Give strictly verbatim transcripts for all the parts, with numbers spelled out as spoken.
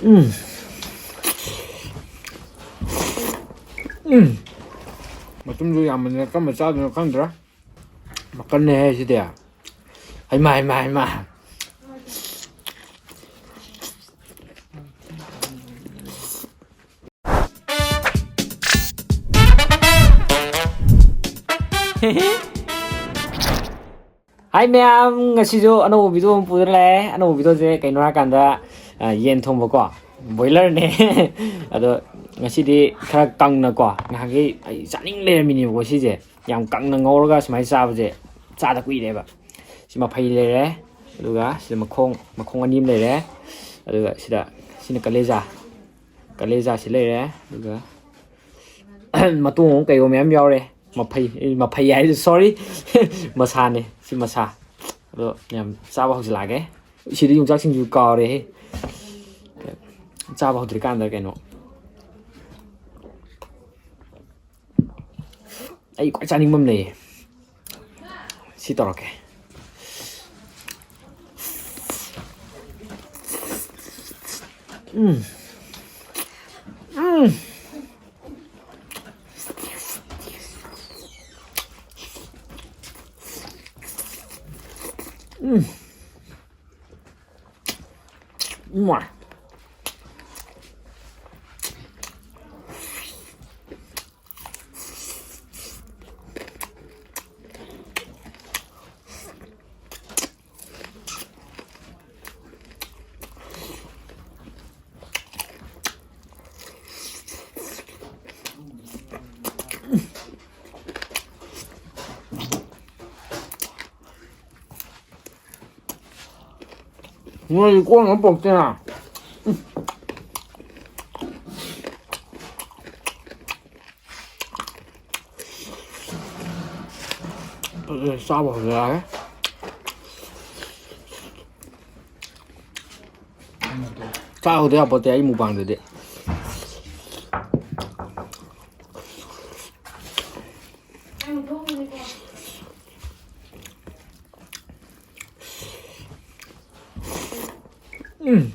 ꯎꯝ꯫ ꯎꯝ꯫ ꯃꯇꯨꯝꯁꯨ ꯌꯥꯝꯃꯟꯗꯅ ꯀꯔꯝꯕ ꯆꯥꯗꯣꯏꯅꯣ ꯈꯪꯗ꯭ꯔꯦ꯫ ꯃꯀꯟꯅꯦ ꯍꯥꯏꯁꯤꯗꯤ꯫ ꯍꯩꯃꯥ, ꯍꯩꯃꯥ, ꯍꯩꯃꯥ꯫ ꯍꯥꯏ ꯃꯌꯥꯝ, ꯉꯁꯤꯁꯨ ꯑꯅꯧꯕ video ꯑꯃ ꯄꯨꯗꯨꯅ ꯂꯥꯛꯑꯦ꯫ ꯑꯅꯧꯕ videoꯁꯦ ꯀꯩꯅꯣ ꯍꯥꯏꯔꯀꯥꯟꯗ, ꯑ, ꯌꯦꯟ ꯊꯣꯡꯕꯀꯣ, boilerꯅꯦ꯫ ꯑꯗꯣ ꯉꯁꯤꯗꯤ ꯈꯔ ꯀꯪꯅꯀꯣ, ꯉꯍꯥꯟꯈꯩ ꯑꯩ ꯆꯥꯅꯤꯡ ꯂꯩꯔꯝꯃꯤꯅꯦꯕꯀꯣ ꯁꯤꯁꯦ꯫ ꯌꯥꯝ ꯀꯪꯅ ꯉꯧꯔꯒ ꯁꯨꯃꯥꯏꯅ ꯆꯥꯕꯁꯦ ꯆꯥꯗ ꯀꯨꯏꯔꯦꯕ꯫ ꯁꯤ ꯃꯐꯩ ꯂꯩꯔꯦ, ꯑꯗꯨꯒ ꯁꯤꯗ ꯃꯈꯣꯡ, ꯃꯈꯣꯡ ꯑꯅꯤ ꯑꯃ ꯂꯩꯔꯦ, ꯑꯗꯨꯒ ꯁꯤꯗ, ꯁꯤꯅ ꯀꯂꯦꯖꯥ, ꯀꯂꯦꯖꯥꯁꯤ ꯂꯩꯔꯦ, ꯑꯗꯨꯒ ꯃꯇꯣꯡ ꯑꯃ ꯀꯩꯒꯨꯝꯕ ꯃꯌꯥꯝ ꯌꯥꯎꯔꯦ꯫ ꯃꯐꯩ, ꯃꯐꯩ ꯍꯥꯏꯗꯤ, sorry, ꯃꯁꯥꯅꯦ, ꯁꯤ ꯃꯁꯥ꯫ ꯑꯗꯣ ꯌꯥꯝ ꯆꯥꯕ ꯍꯧꯖꯤꯜꯂꯛꯑꯒꯦ꯫ ꯁꯤꯗ ꯌꯣꯡꯆꯥꯛ ꯁꯤꯡꯖꯨ ꯀꯥꯎꯔꯦꯍꯦ꯫ ꯆꯥꯕ ꯍꯧꯗ꯭ꯔꯤꯀꯥꯟꯗ ꯀꯩꯅꯣ, ꯑꯩ ꯈ꯭ꯋꯥꯏ ꯆꯥꯅꯤꯡꯕ ꯑꯃ ꯂꯩꯌꯦ꯫ ꯁꯤ ꯇꯧꯔꯛꯀꯦ꯫ ꯎꯝ꯫ ꯎꯝ꯫ ꯎꯝ꯫ ꯏꯃꯥꯏ꯫ ꯅꯣꯏꯗꯤ ꯀꯣꯟ ꯑꯃ ꯄꯣꯛꯇꯦꯅ꯫ ꯆꯥꯕ ꯍꯧꯖꯔꯛꯑꯦ꯫ ꯆꯥ ꯍꯧꯗ ꯌꯥꯄꯣꯠꯇꯦ ꯑꯩ ꯃꯨꯛꯕꯥꯡꯗꯗꯤ꯫ ꯎꯝ꯫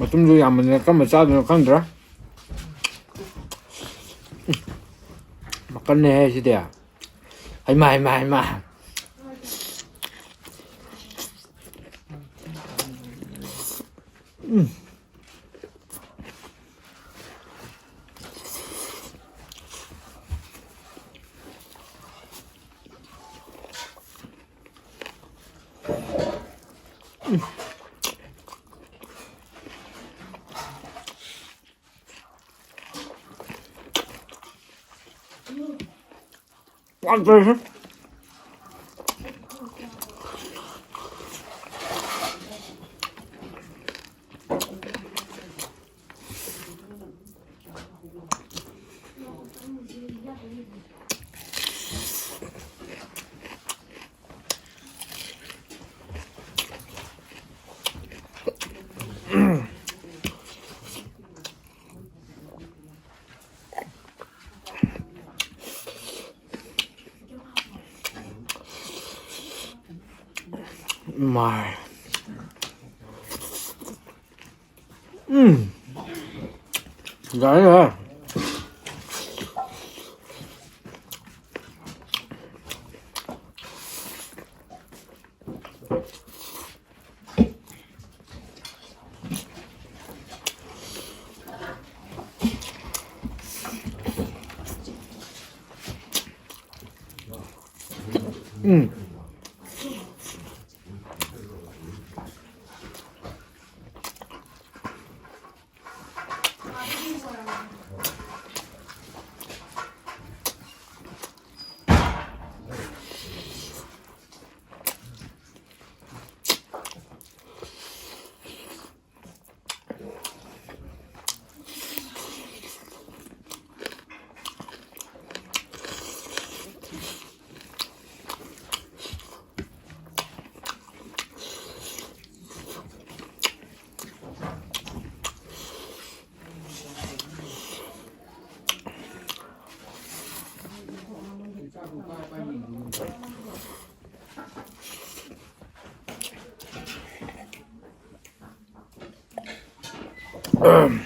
ꯃꯇꯨꯝꯁꯨ ꯌꯥꯝꯕꯅꯤꯅ ꯀꯔꯝꯕ ꯆꯥꯗꯣꯏꯅꯣ ꯈꯪꯗ꯭ꯔꯦ꯫ ꯃꯀꯟꯅꯦꯍꯦ ꯁꯤꯗꯤ꯫ ꯍꯩꯃꯥ, ꯍꯩꯃꯥ, ꯍꯩꯃꯥ꯫ ꯎꯝ꯫ ꯄꯥꯛꯇꯔꯦꯍꯦ꯫ ꯃꯥꯏ꯫ ꯎꯝ꯫ ꯌꯥꯏ, ꯌꯥꯏ꯫ ꯎꯝ꯫ ꯎꯝ,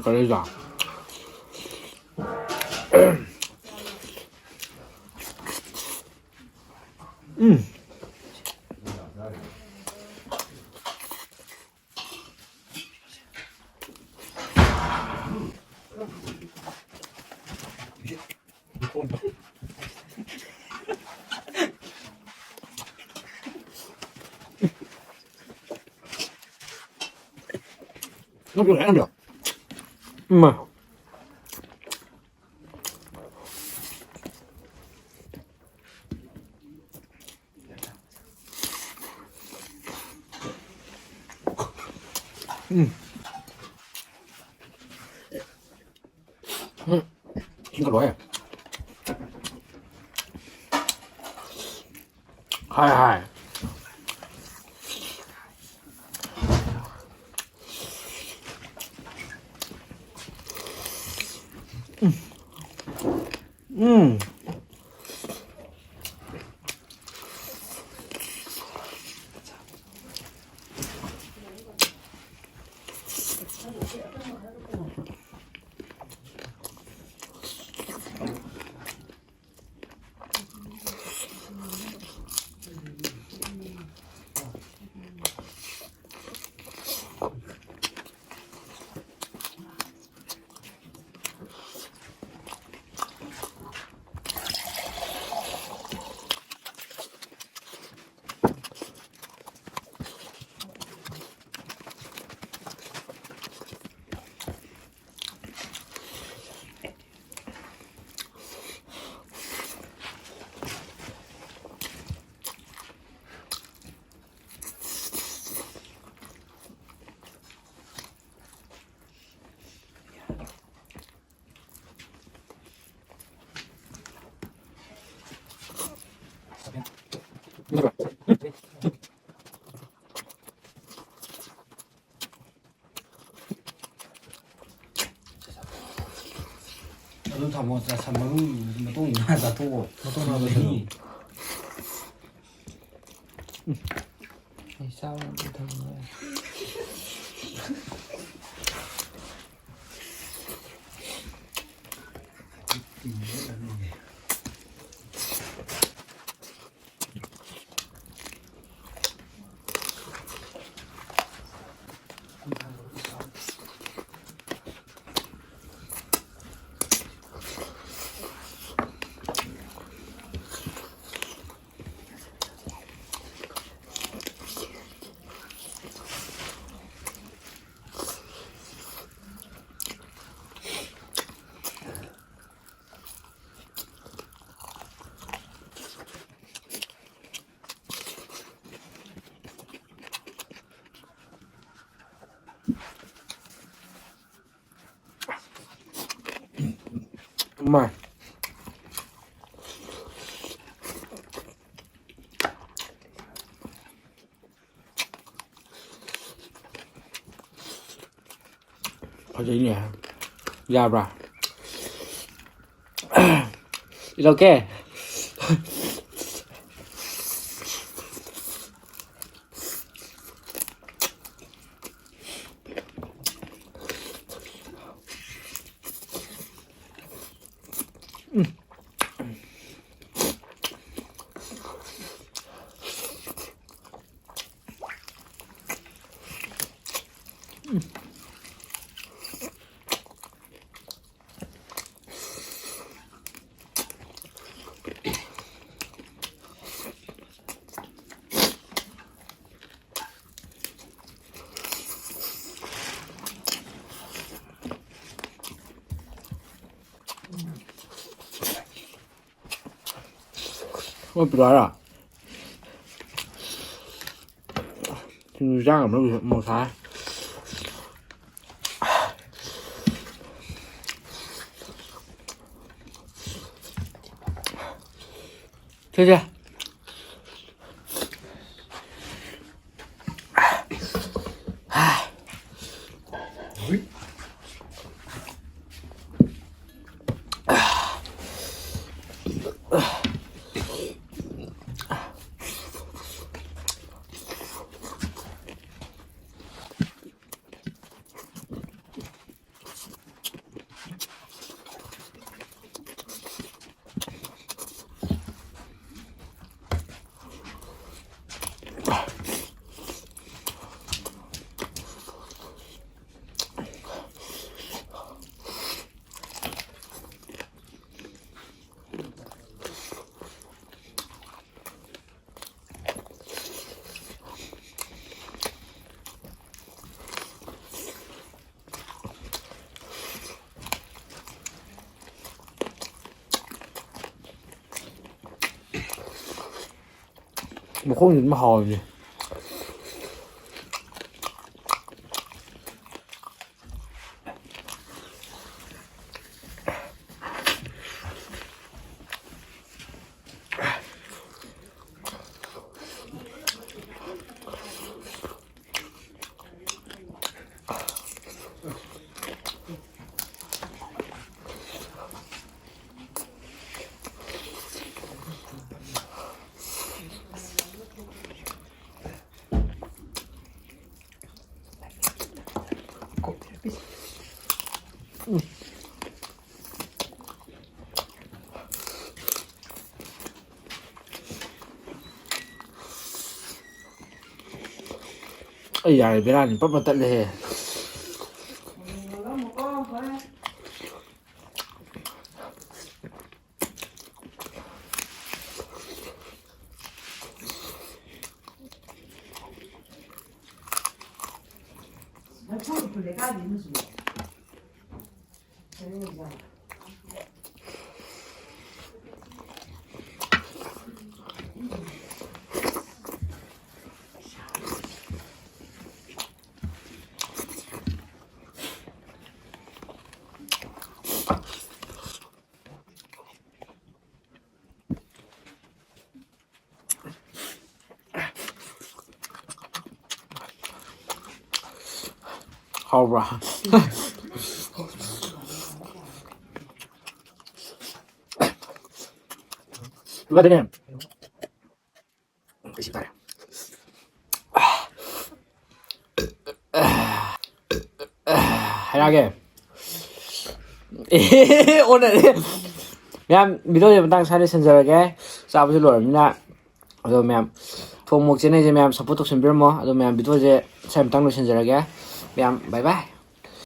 ꯀꯔꯤꯗ? ꯎꯝ꯫ ꯅꯪꯁꯨ ꯍꯦꯛ ꯍꯟꯕꯤꯌꯣ꯫ ꯏꯃꯥ꯫ ꯎꯝ꯫ ꯎꯝ꯫ ꯏꯁꯤꯡ ꯀꯜꯂꯣꯍꯦ꯫ ꯍꯥꯏ, ꯍꯥꯏ꯫ ꯎꯝ꯫ ꯎꯝ꯫ ꯁꯥꯃꯣꯁꯥ ꯁꯥ ꯃꯔꯨ ꯃꯇꯣꯡ ꯉꯥ ꯆꯥꯊꯣꯛꯑꯣ꯫ ꯃꯇꯣꯡ ꯉꯥ ꯆꯥꯊꯣꯛꯑꯣ꯫ ꯑꯩ ꯆꯥꯕ ꯑꯝꯇ ꯊꯝꯃꯣ꯫ ꯃꯥ꯫ ꯐꯖꯩꯅꯦ꯫ ꯌꯥꯕ꯭ꯔꯥ? ꯏꯂꯣꯀꯦ꯫ ꯑꯣ, ꯄꯤꯔꯛꯑꯣ ꯍꯥꯏꯔꯣ? ꯁꯤꯡꯖꯨ ꯆꯥ ꯉꯝꯕ꯭ꯔꯥ ꯍꯧꯖꯤꯛ? ꯃꯣꯔꯣꯛ ꯁꯥꯏ꯫ ꯁꯦ, ꯁꯦ꯫ ꯃꯈꯣꯡꯁꯦ ꯑꯗꯨꯝ ꯍꯥꯎꯋꯤꯅꯦ꯫ ꯑꯩ ꯌꯥꯔꯦ, ꯕꯦꯔꯥꯅꯤ, ꯄꯠ ꯄꯠ ꯇꯠꯂꯦꯍꯦ꯫ ꯍꯥꯎꯕ꯭ꯔꯥ? ꯑꯗꯨꯅꯦ꯫ ꯀꯩꯁꯨ ꯇꯥꯔꯦ꯫ ꯍꯥꯏꯔꯛꯑꯒꯦ꯫ ꯑꯦ, ꯑꯣꯟꯅꯔꯦ꯫ ꯃꯌꯥꯝ, ꯚꯤꯗꯤꯑꯣꯁꯦ ꯃꯇꯥꯡ ꯁ꯭ꯋꯥꯏꯗ ꯂꯣꯏꯁꯤꯟꯖꯔꯒꯦ꯫ ꯆꯥꯕꯁꯨ ꯂꯣꯏꯔꯕꯅꯤꯅ꯫ ꯑꯗꯣ ꯃꯌꯥꯝ, ꯊꯣꯡ ꯃꯣꯛ ꯆꯦꯅꯦꯜꯁꯦ ꯃꯌꯥꯝ ꯁꯞꯄꯣꯔꯠ ꯇꯧꯁꯟꯕꯤꯔꯝꯃꯣ꯫ ꯑꯗꯣ ꯃꯌꯥꯝ, ꯚꯤꯗꯤꯑꯣꯁꯦ ꯁ꯭ꯋꯥꯏ ꯃꯇꯥꯡ ꯂꯣꯏꯁꯤꯟꯖꯔꯒꯦ꯫ ꯃꯌꯥꯝ, bye bye꯫